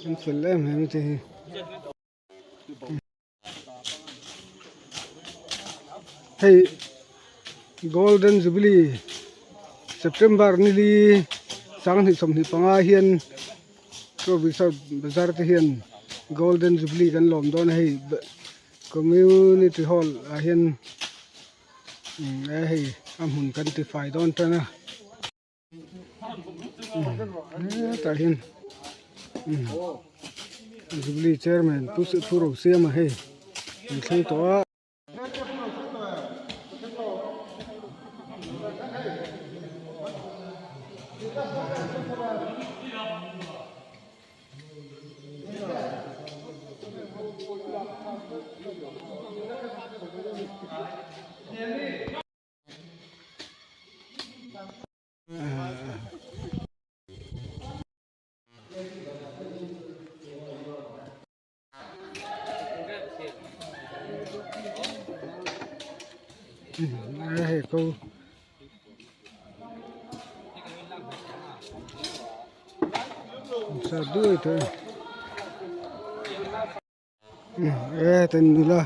An fel em em te hi. Hei Golden Jubilee September nili 2025 hian Provincial Bazar te hian Golden Jubilee kan lawm dawn a hei Community Hall ah hian hei a hmun kan tifai dawn tan a. Hetah hian Jubilee chairman Pu Pu Rosiama hei an thleng tawh a. Hei ko sa duai tawh e ten nula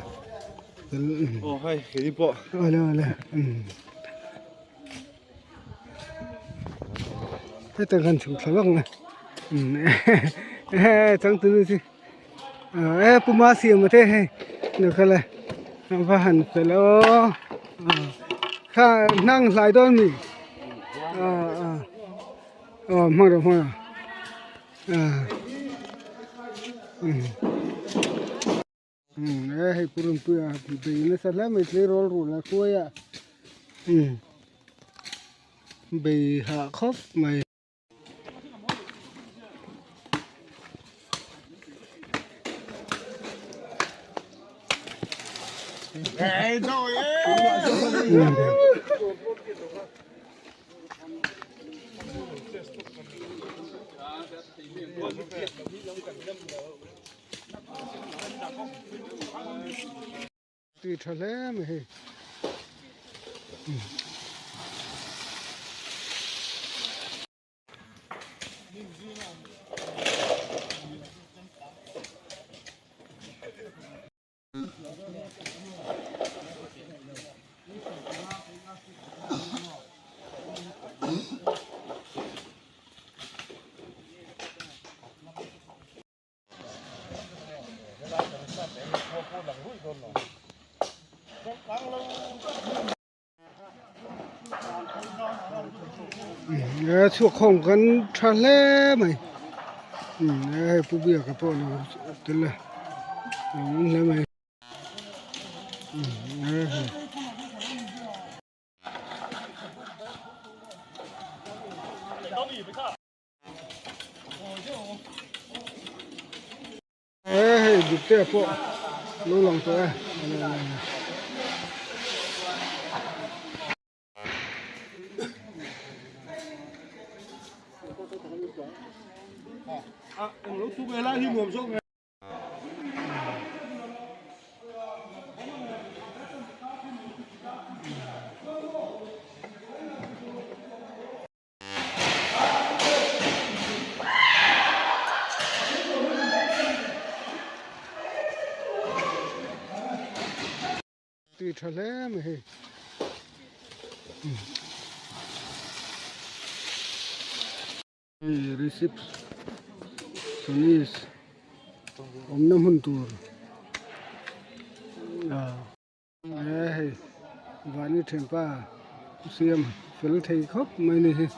oh hai kei pawh ale ale heta kan chhuk thla vak mai e changtunu chu e puma siam te hei lo kal e va han fel aw kha hnang hlai dawn mi a a aw hmang rawh hmang rawh. Hei purunpui a bei nasa hle mai tleirawl rual a hruai a bei hah khawp mai. Tui tha hle mai hei. Chhuak khawm kan tha hle mai hei pu biaka pawh lo tel a awm hle mai. Hei dikte pawh lo lang tawh e. Tui tha hle mai hei. Hei receptionist awmna hmun tur ah hei vani thianpa siam fel thei khawp mai a ni hi.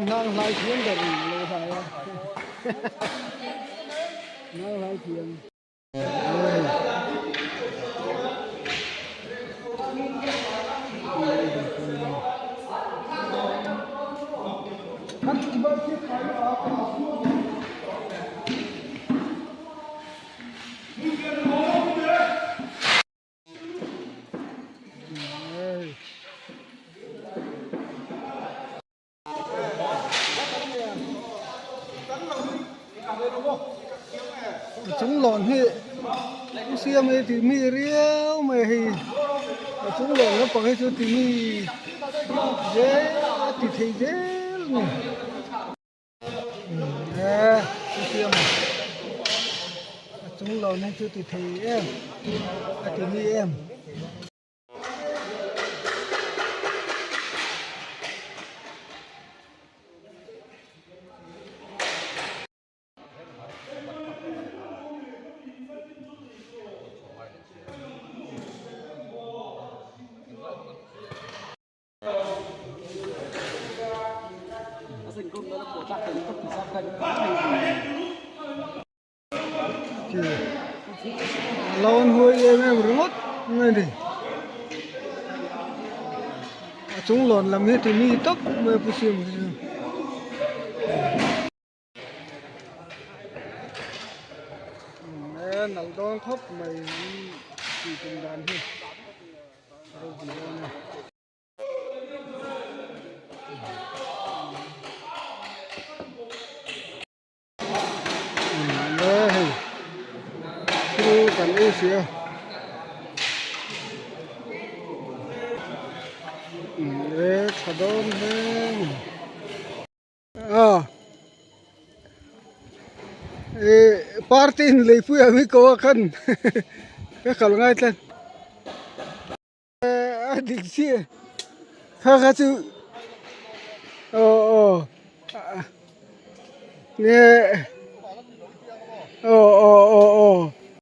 Nang hlai thiam ber in lo hlai a nang hlai thiam. A chung lawn hi u siam hi tih mi riau mai hei a chung lawn lampang hi chu ti mi zel a ti thei zel a ni e u siam a chung lawn hi chu ti thei em a ti mi em. Lo an huai em em ringawt mai a ni a chung lawn lam hi ti mi tak mai a pu siam hi chu. E nalh dawn khawp mai an tih tum dan hi a ropui dawn e. Le hei thil kan ei sia le tha dawn hle mai a eh party in leipui ang hi ko a khan ka kal ngai tlat. A dik chiah kha kha chu aw aw nge.